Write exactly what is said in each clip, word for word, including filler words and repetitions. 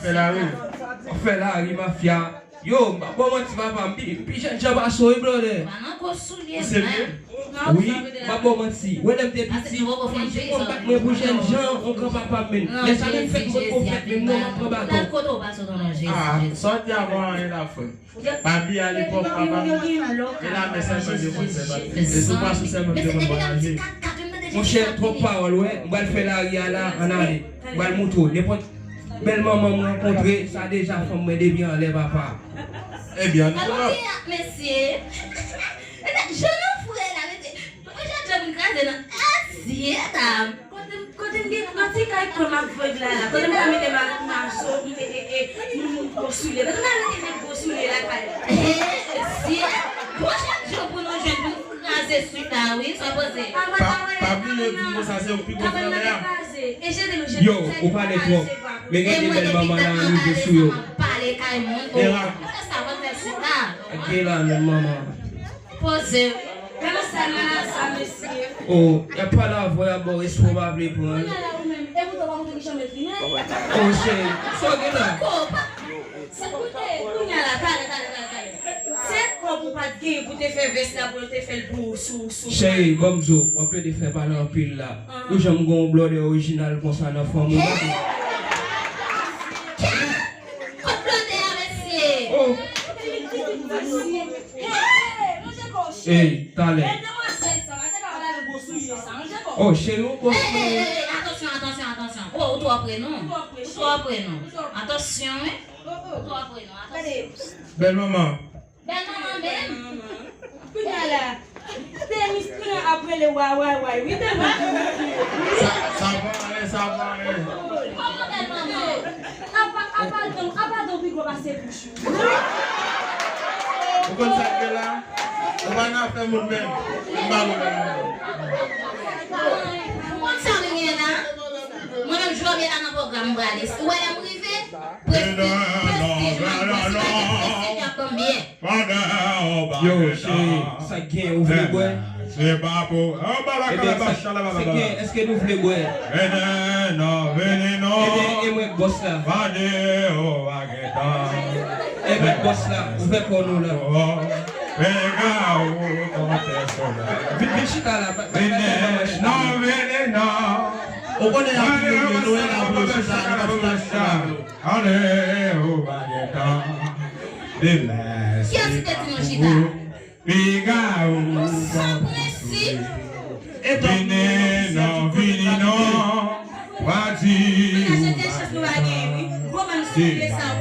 Fè lari. W ap fè lari, mafya. Yo, m pa ba w manti, papa, m pi, m pi jèn jan pase w, wi, blòdè. Ou serye? Wi, m pa ba w manti. Wè, lè m te piti, m te konn bat mwen pou jèn jan, yon granpapa m menm. Lè sa menm fèt, mwen ko fèt menm, non, m ap pran baton. Ah, sa w di a pa anyen la, frè m. Papi, alepòk, papa, e la men sèlman yo konn fè, papi. E sou pwason sèlman yo konn vwayaje. Monchè, twòp pawòl, wè. M pral fè lari a la, ann ale. M pral montre w. Nenpòt bèl manman m rankontre, sa deja fanm mwen depi anlè, papa. Ebyen, ann pran. Mesye. Jan nou fre la, mesye. Papa Jan Jan vin kraze nan asyèt a m. Kote m, kote m gen yon ti kay kòm ak vòj la la. Kote m ka mete ma, maso, e, e, e, gwo soulye. Kote m ka mete nèg gwo soulye lakay la. Mesye, bon, chak jou pou nou jwenn pou nou kraze swit la, wi, sa poze. Pa, pa bliye di nou sa se ou pi gwo frè a. Yo, ou pale twòp. Men gen de bèl manman nan rive sou yo. Pale kay moun. Ou fè sa, ou fè swit la. Gen la menm manman. Poze. Gade sa, gade sa, mesye. Oh, y ap pale avè w, y ap ba w respè, w pa vle pran l. Kounye a la, ou menm, e poutan w pa montre ki jan m ekri, men. Oh, cheri, sa w gen la? Kote, kounye a la, talè, talè, talè, talè. Se kòb ou pa t genyen pou te fè vès la, pou yo te fè l pou ou sou, sou. Cheri, ban m di w, w ap plede fè pale anpil la. Ou janm gen yon blòdè orijinal konsa nan fanmi w? Kot blòdè a, mesye? Oh. Hey, talè. Oh, cheri, ou gòs mwen. Hey, hey, hey, atansyon, atansyon, atansyon. Oh, ou twò pre non. Ou twò pre non. Atansyon, wi. Ou twò pre non. Atansyon. Bèl manman. Bèl manman menm. Kounye a la, Temis pran ap rele way, way, way. Wi, tèlman ki ri. Sa, sa pa anyen, sa pa anyen. Kòman bèl manman? Apa, apa don, apa don pi gwo pase bouch ou. Ou konn sa k gen la? Ou pa nan afè moun menm. M pa konn. Ou konn sa m gen la? Mwen menm, jodi a nan pwogram m prale. Ou wè lè m rive? Prestij, prestij m ap pran. Si pa gen prestij, y ap ban m byen. Yo, cheri, sa k gen, ou vle bwè? Se pa pou. Anba la kalabach la, la, la, la. Ebyen, èske nou vle bwè? Vini non, vini non. Ebyen, e mwen k bòs la. Vini, o, pa gen tan. E mwen k bòs la, ouvè kò nou la. Piga ou konte sou la. Vin, vin chita la, ba, ba, ba, ba, ba, chita. Vini non, vini non. Ou konnen y ap vini, nou wè la pou yo chita, nou pa chita, chita. Ale, ou pa gen tan. Kiyès ki te di nou chita? Piga ou san prensip. Vini non, vini non. Wa di ou pa gen tan.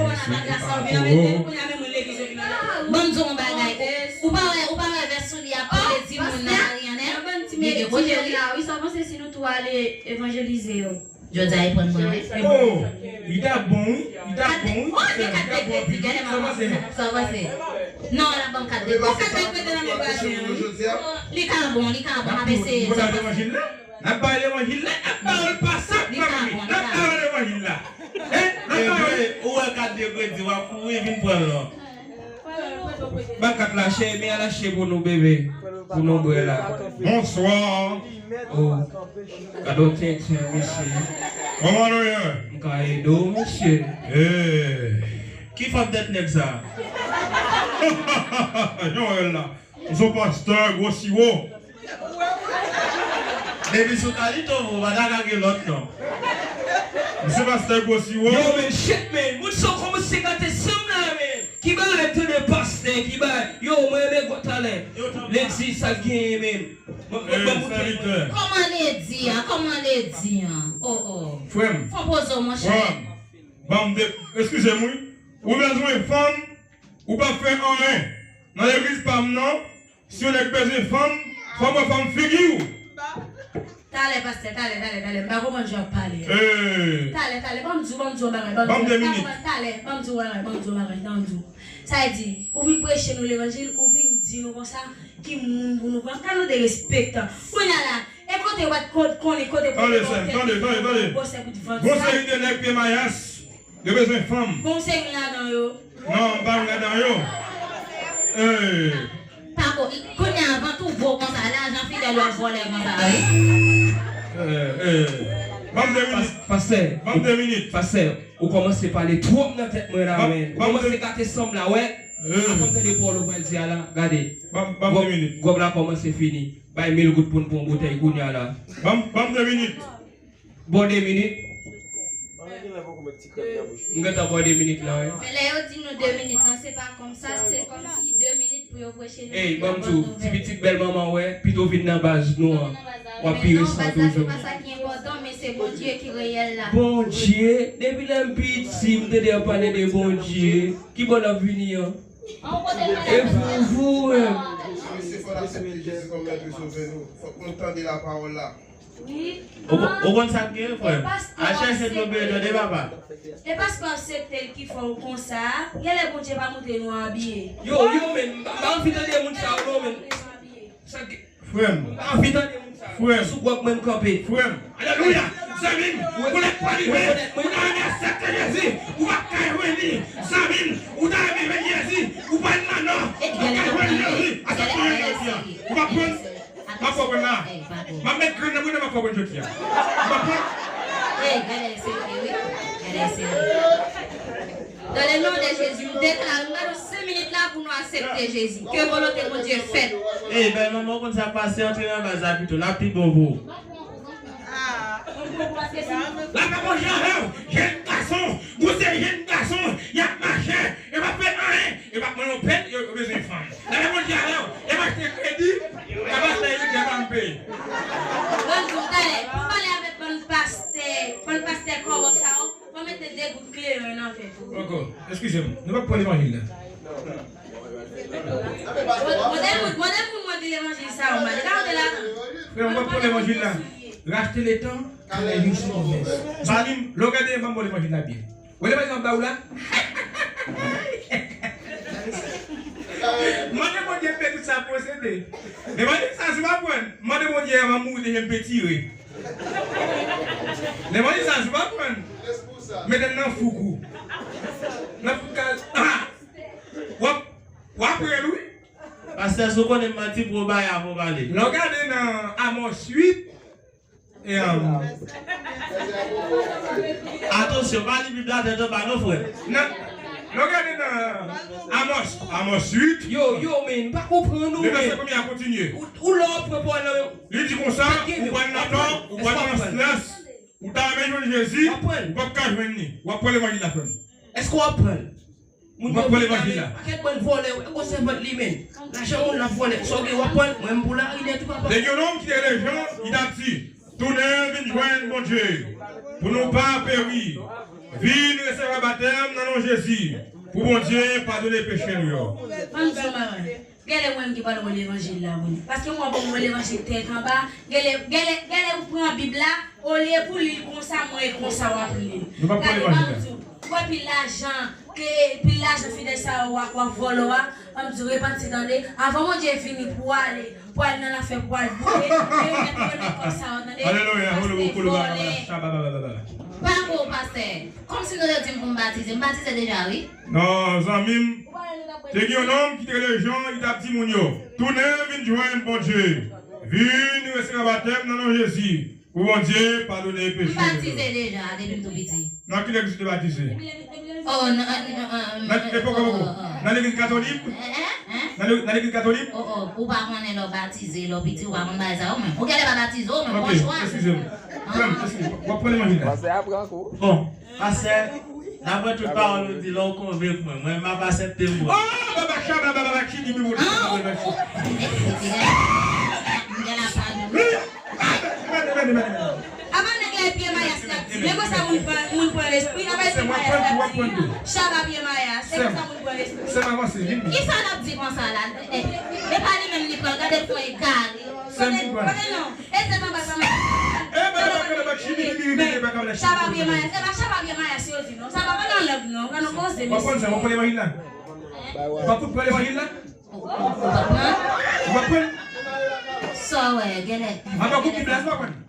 Ban m di w yon bagay. Ou, ou pa wè, ou pa wè vès soulye a pale di moun nan Marianne? Li gen kote, wi. Sa w panse si nou tou ale evanjelize yo? Jodi a, e pran mwen, wi. Oh, li t ap bon, wi. Li t ap bon, wi. Oh, li kat de kredi, gade manman. Sa w panse? Non, l ap ban m kat de kredi. Bon, kat de kredi nan men vwazen an, wi. Li ka bon, li ka bon, m ap eseye. N ap pale levanjil la, n ap pale levanjil la, n ap pale pa sa k pa mami, n ap pale levanjil la. Hein? N ap pale. Ou wè kat de kredi, w ap kouri vin pran l non. Ba kat la, cheri, men al achte pou nou, bebe. Pou nou bwè la. Bonswa. Oh. Gade yon tenten, mesye. Kòman nou ye? M ka ede w, mesye. Hey. Ki fòm tèt nèg sa? Jan w wè l la. M se yon pastè gwo siwo. Depi sou Kalito, ou pa ta ka gen lòt non. M se pastè gwo siwo. Yo, men, shit, men. Moun sa w kòmanse gate san m la, men. Ki bagay tande pastè, ki bagay. Yo, mwen renmen gwo talè. Ledi, sa k genyen, men. Mwen, mwen, mwen, mwen. Kòman ledi a? Kòman ledi a? Oh, oh. Frè m. Fò poze w, monchè. Frè m. Ban m de, eskize m, wi. Ou bezwen fanm, ou p ap fè anyen. Nan legliz pa m nan, si yon nèg bezwen fanm, fò m wè fanm figi w. Talè, pastè, talè, talè, talè. M pa konprann jan w ap pale a. Talè, talè, ban m di w, ban m di w yon bagay, ban m di w. Talè, ban m di w yon bagay, ban m di w yon bagay, ban m di w. Sa vle di, ou vin preche nou levanjil, ou vin di nou konsa, ki moun pou nou pran. Kan nou derespektan. Kounye a la, e kote w pa t kon-, konnen, kote pou nou pran. Tande, sè m, tande, tande, tande. Gon seri de nèg pye mayas. Yo bezwen fanm. Bon, se youn ladan yo. Non, m pa youn ladan yo. Eh. Pako, kounye a, vant ou gwo konsa, lajan fidèl yo ap vòlè konsa, wi. Eh, eh. Ban m de minit. Pastè. Ban m de minit. Pastè, ou kòmanse pale twòp nan tèt mwen la, men. Ou kòmanse gate san m la, wè. Apre m tande pawòl ou pral di a la, gade. Ban m de minit. Gwòb la kòmanse fini. Bay mil goud pou n pran boutèy kounye a la. Ban m, ban m de minit. Bon, de minit. M gentan ba w de minit la, wi. Men lè yo di nou de minit lan, se pa kòmsa, se kòmsi de minit pou yo preche nou. Ey, ban m di w, ti pitit bèl manman w, wè, pito vin nan baz nou an. W ap pi resan toujou. Non, baz la, se pa sa ki enpòtan, men se Bondye ki reyèl la. Bondye, depi lè m piti, m tande yo pale de Bondye. Ki bò n ap vini an? E pou, pou, wè. Mesye, fò n aksepte Jezi kòm Mèt e Sovè nou. Fòk nou tande lapawòl la. Wi. Ou, ou konn sa k gen, frè m? Al chèche dlo byen, tande, papa. E paske w aksepte l ki fè w konsa. Genlè Bondye pa montre nou abiye. Yo, yo, men, m pa anvi tande moun sa yo, non, men. Sa k gen? Frè m. M pa anvi tande moun sa yo. Frè m. Sou gwòg mwen m kanpe. Frè m. Alelouya! Zanmi m, kounye a pa rive, ou ta renmen aksepte Jezi, ou p ap ka jwenn li. Zanmi m, ou ta renmen jwenn Jezi, ou pa nan nò, ou p ap ka jwenn Jezi. Aksepte Jezi jodi a. Ou p ap pran. M ap fè w konn la. M ap met grenn nan bouda, m ap fè w konn jodi a. M ap pran. Ey, gade serye, wi. Gade serye. Dans le nom de Jésus, m deklare, nou ba nou senk minit la pou nou aksepte Jezi. Ke volonte Bondye fèt. Ey, bèl manman, ou konn sa k pase, antre nan baz la pito, l ap pi bon pou ou. Lapè Bondye avè w, jèn gason, ou se jèn gason, y ap mache, yo p ap fè anyen, yo p ap mande yon pèt, yo, yo bezwen fanm. Lapè Bondye avè w, y ap achte kredi, y ap achte yon kè pa m peye. Ban m di w, talè, pou pale avèk bann pastè, bann pastè kòwòp sa yo, fò mete de gout kleren nan tèt ou. Ankò, eskize m, nou p ap pran levanjil la. Mande moun, mande moun mwen di levanjil sa yo, mande. Ka mande la. Frè m, nou p ap pran levanjil la. Racheter le temps, car les jours sont mauvais. Zanmi m, lè w gade, ban m bon levanjil la byen. Ou wè levanjil m ap ba ou la? Mande Bondye fè tout sa posede. Levanjil sa, si w pa pran, mande Bondye, m ap mouri deja, m pe tire. Levanjil sa, si w pa pran, mete l nan fouk ou. Nan fouk kal. Ah! W ap, w ap pran l, wi. Pastè, si w konnen m manti, pou w bay a pou w pale. Lè w gade nan Amòs uit, e, um, atansyon, pa li Bib la tèt anba non, frè. Nan, lè w gade nan Amòs, Amòs uit. Yo, yo, men, m pa konprann nou, men. Vèsè konbyen a kontinye? Ou, ou lè w pran pawòl nan men. Li di konsa, ou pran nan tò, ou pran nan strès, ou ta renmen jwenn Jezi, ou p ap ka jwenn li. W ap pran levanjil la, frè m. Èske w ap pran l? Moun yo vin la, men, pakèt bann vòlè, ou wè gwo sèvant li, men. Lajan moun l ap vòlè. Sa w gen, w ap pran l? Mwen, m pou lari nèt, wi, papa. Te gen yon nonm ki te rele Jan, li t ap di, tounen vin jwenn Bondye, pou nou pa peri. Vin resevwa batèm nan non Jezi, pou Bondye padone peche nou yo. Ban m di w, mama. Genlè mwen ki pral wè levanjil la, wi. Paske mwen, bon, mwen levanjil tèt anba. Genlè, genlè, genlè ou pran Bib la, olye pou li l konsa, mwen e konsa w ap li l. Nou p ap pran levanjil la. Gade, ban m di w, ou wè pil lajan, ke pil lajan fidèl sa yo w ap, w ap vòlò a, ban m di w, repanti, tande. Avan Bondye vini pou ale, pou al nan lanfè, pou al boule, e ou mèt remèt kòb sa yo, tande. Alelouya, paske vòlè. Pako, pastè. Kòmsi nou te di m pou m batize. M batize deja, wi. Non, zanmi m, te gen yon nonm ki te rele Jan, li t ap di moun yo, tounen vin jwenn Bondye, vin resevwa batèm nan non Jezi, pou Bondye padone peche nou yo. M batize deja, depi m tou piti. Nan ki legliz ou te batize? Oh, nan, nan, nan, nan, nan legliz katolik? Nan le-, nan legliz katolik? Oh, oh, ou pa konnen lè w batize, lè w piti, ou pa konn bagay sa yo menm. Ou genlè pa batize w menm, bon chwa. Ok, eskize m. Frè m, eskize m. W ap pran levanjil la. Pastè a pran kou. Bon. Pastè, daprè tout pawòl ou di la, ou konvenk mwen. Mwen, m ap aksepte mwen. Oh, baba chaba, baba, baba, chidi, bibi, baba, chaba. Apa nèg la pye mayas l ap di? Men konsa moun pran, moun pran lespri, apa se mayas l ap di? Chaba pye mayas, se konsa moun pran lespri. Kisa l ap di konsa la? E, e pa li menm li pran, gade l fè egare. Kote, kote non? E tèt anba sa, men. E, men, men, men, men, chini, bini, bini, bini, bini, chini, bini, bini. Chaba pye mayas, se pa chaba pye mayas yo di non. Sa pa nan lang non, pa nan koze, mesye. W ap pran sa, w ap pran levanjil la? W ap fout pran levanjil la? Ou pa pran? Ou pa pran? Sa w wè, genlè. Apa kou Bib la, w ap pran?